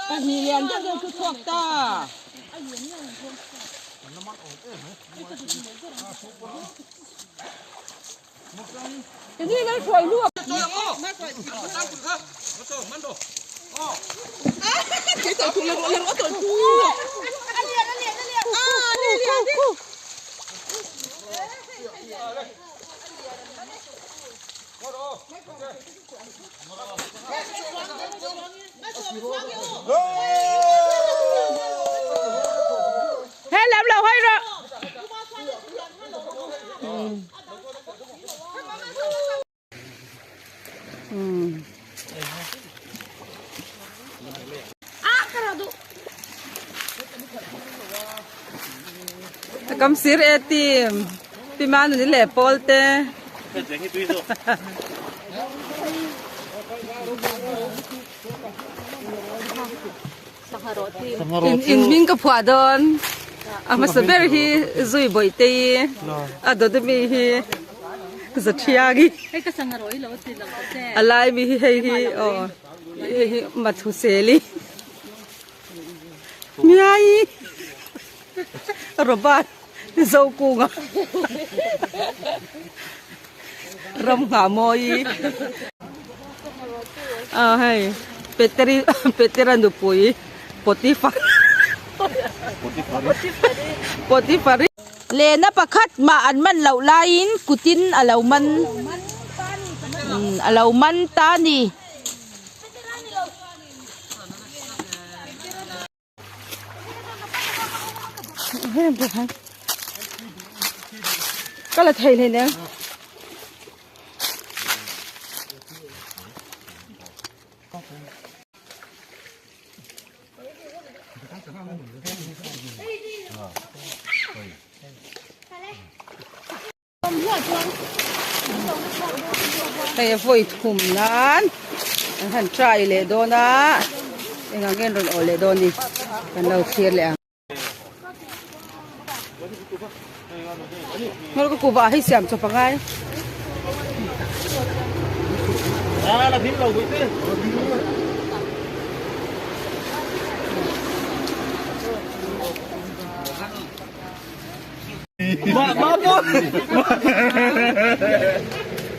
Pahnih lian deuh deuh chu chhuak ta. He lam lo hawi rawh. Kam sir e team pi manuni leh pawl te. In in hming ka phuah dawn a hmasa ber hi zui bawihte-i a dawt ami hi Zathiangi a lai mi hi hei hi aw hei hi Mathuseli Miai Robert Zokunga Ramngahmawi ah hei Peteri Petera nupui Potiphar Potiphari Lehna pakhat mah an man loh laiin kutin a lo man a lo man ta a ni. Ka la thei hlei nen. Hei a vawi thum nan an han try leh dawn a eng ang nge an rawn awh leh dawn ni kan lo thlir leh ang. Hmar ka kuva hei siam chawp angai.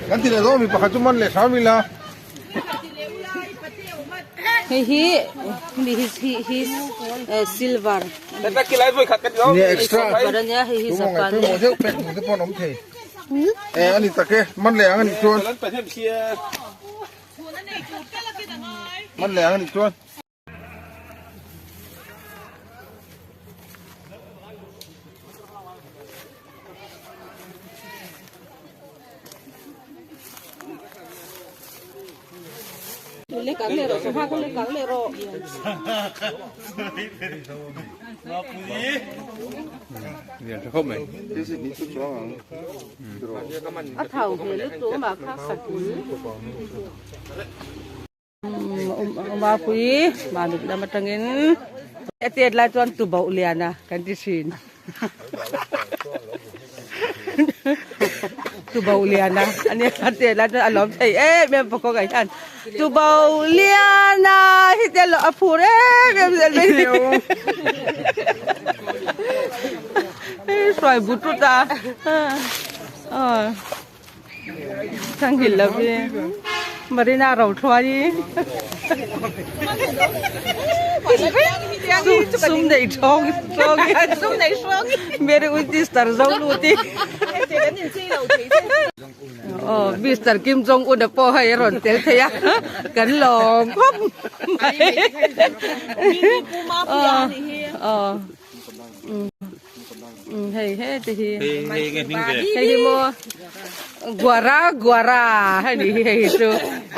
Kan ti leh zawk mi pakhat chu man leh hram ila. Hei hi mi hi hi hi silver. Ni extra. Silver ania hei hi Japan. Pawimawh deuh pek tur te pawh an awm thei. E ani tak e man leh ang anih chuan. Man leh ang anih chuan. A thau hmel lutuk a mah kha sakul. Mapui Manuk lam atangin a chet lai chuan tubauh lian a kan ti thin tubauh lian a ania a chet lai chuan a lawm thei em em bawk a ngaih hian tubauh lian a hi te a phur em em zel mai ni hruai but rut a aw. Thlanghilh lovin Marina ro thluai sum nei thawng thawng Mary Winchester zo lut hi aw Mister Kim Jong Un a pawh hei a rawn tel thei a kan lawm khawp mai aw aw. Hei he te hi hei hi maw guara guara hei ni hi hei hi chu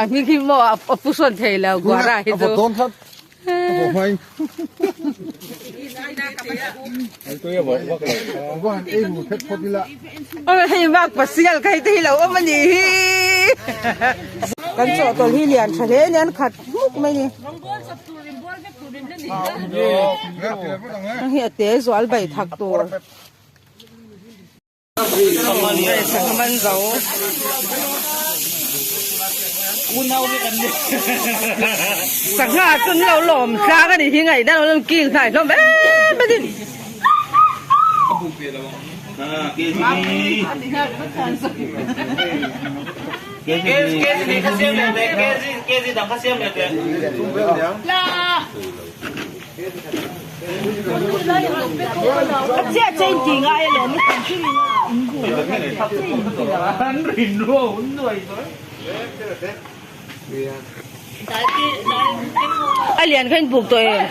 a hming hi maw a pu sawn thei lo guara hi chu hei mak pasial ka hei te hi lo awm a nih hi kan chawhtawlh hi lian tha hle ania an khat hmuk mai a ni. Heng hi a te zual bai thak tur. Sangha man zo. Sangha chu an lo lawm tlang a nih hi ngaih dan an kil hnai hlawm em a ni. A lian kha in buk tawh em?